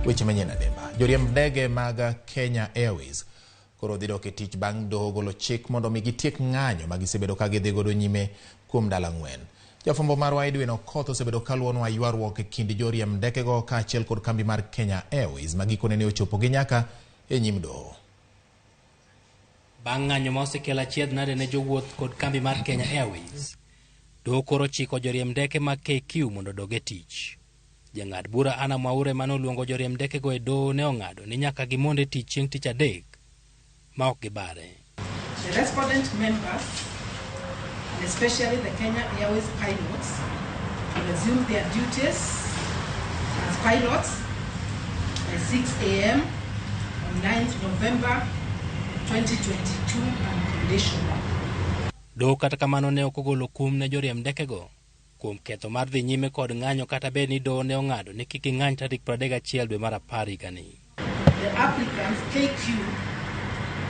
Weche manyien adimba. Joriemb ndege mag Kenya Airways koro dhi dok e tich bang' doho golo chik mondo mi gitiek ng'anyo ma gisebedo ka gidhi godo nyime kuom ndalo 4. Jafwambo marwa Edwin Okoth osebedo kaluwonwa ywaruok e kind joriemb ndekego kaachiel kod kambi mar Kenya Airways ma gikone ne ochopo gi nyaka e nyim doho. Bang' ng'anyo ma osekelo achiedh nade ne jowuoth kod kambi mar Kenya Airways, doho koro chiko joriemb ndeke mag KQ mondo odog e tich. Jang'ad bura Anna Mwaure mane oluongo joriemb ndekego e doho ne ong'ado ni nyaka gimond e tich chieng' tich adek ma ok gibare. The respondent members, and especially the Kenya Airways pilots, to resume their duties as pilots by 6 a.m. on 9th November 2022 unconditionally. Doho kata kamano ne ok ogolo kum ne joriemb ndekego kuom ketho mar dhi nyime kod ng'anyo kata bed ni doho ne ong'ado ni kik ging'any tarik 31 dwe mar 10 higani. The applicants, KQ,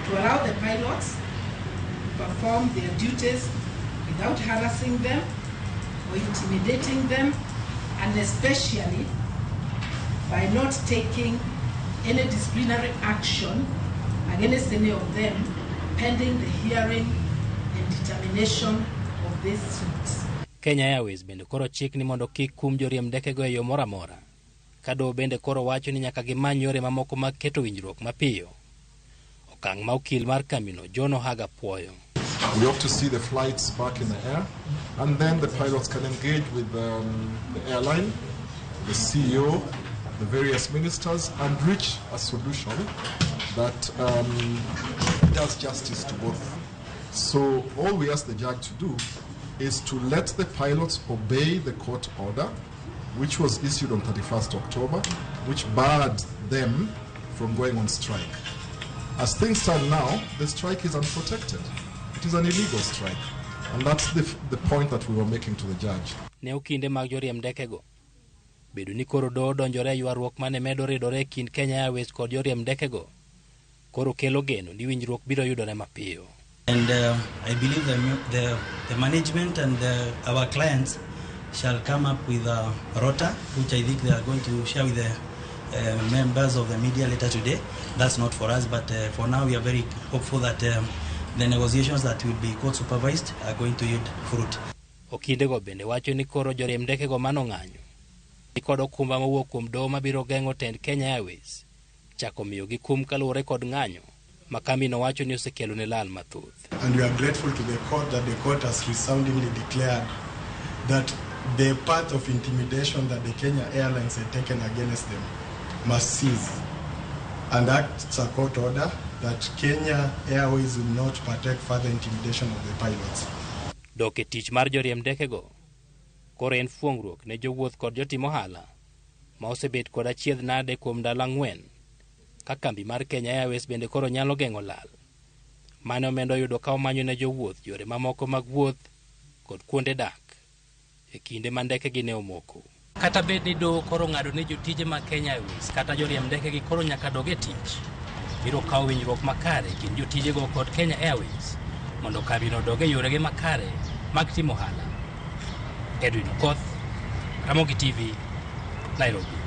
to allow the pilots to perform their duties without harassing them or intimidating them, and especially by not taking any disciplinary action against any of them pending the hearing and determination of this suit. Kenya Airways bende koro chik ni mondo kik kum joriemb ndekego e yo moro amora. Ka doho bende koro wacho ni nyaka gimany yore mamoko mag keto winjruok mapiyo. Okang' ma okil mar kambino John Ohaga puoyo. We hope to see the flights back in the air, and then the pilots can engage with the airline, the CEO, the various ministers, and reach a solution that does justice to both. So all we ask the judge to do is to let the pilots obey the court order, which was issued on 31st October, which barred them from going on strike. As things stand now, the strike is unprotected. It is an illegal strike. And that's the point that we were making to the judge. Ne okinde mag joriemb ndekego. Bedo ni koro doho odonjore e ywaruok mane medo ridore e kind Kenya Airways kod joriemb ndekego, koro kelo geno ni winjruok biro yudore mapiyo. And I believe the management and our clients shall come up with a rota, which I think they are going to share with the members of the media later today. That's not for us, but for now we are very hopeful that the negotiations that will be court supervised are going to yield fruit. Okindego bende wacho ni koro joriemb ndekego manong'anyo ni kod okumba mowuok kuom doho mabiro geng'o tend Kenya Airways chako miyogi kum kaluwore kod ng'anyo ma kambino wacho ni osekelo ne lal mathoth. And we are grateful to the court that the court has resoundingly declared that the path of intimidation that the Kenya Airlines had taken against them must cease. And that's a court order that Kenya Airways will not partake further intimidation of the pilots. Dok e tich mar joriemb ndekego koro en fuong'ruok ne jowuoth kod jotim ohala ma osebet kod achiedh nade kuom ndalo 4 ka kambi mar Kenya Airways bende koro nyalo geng'o lal mane omenda oyudo ka omanyo ne jowuoth yore mamoko mag wuoth kod kuonde dak e kinde ma ndekegi ne omoko. Kata bed ni doho koro ng'ado ni jotije mag Kenya Airways kata joriemb ndekegi koro nyaka dog e tich, biro kawo winjruok makare e kind jotijego kod Kenya Airways mondo kambino odog e yorege makare mag timo ohala. Edwin Okoth, Ramogi TV, Nairobi.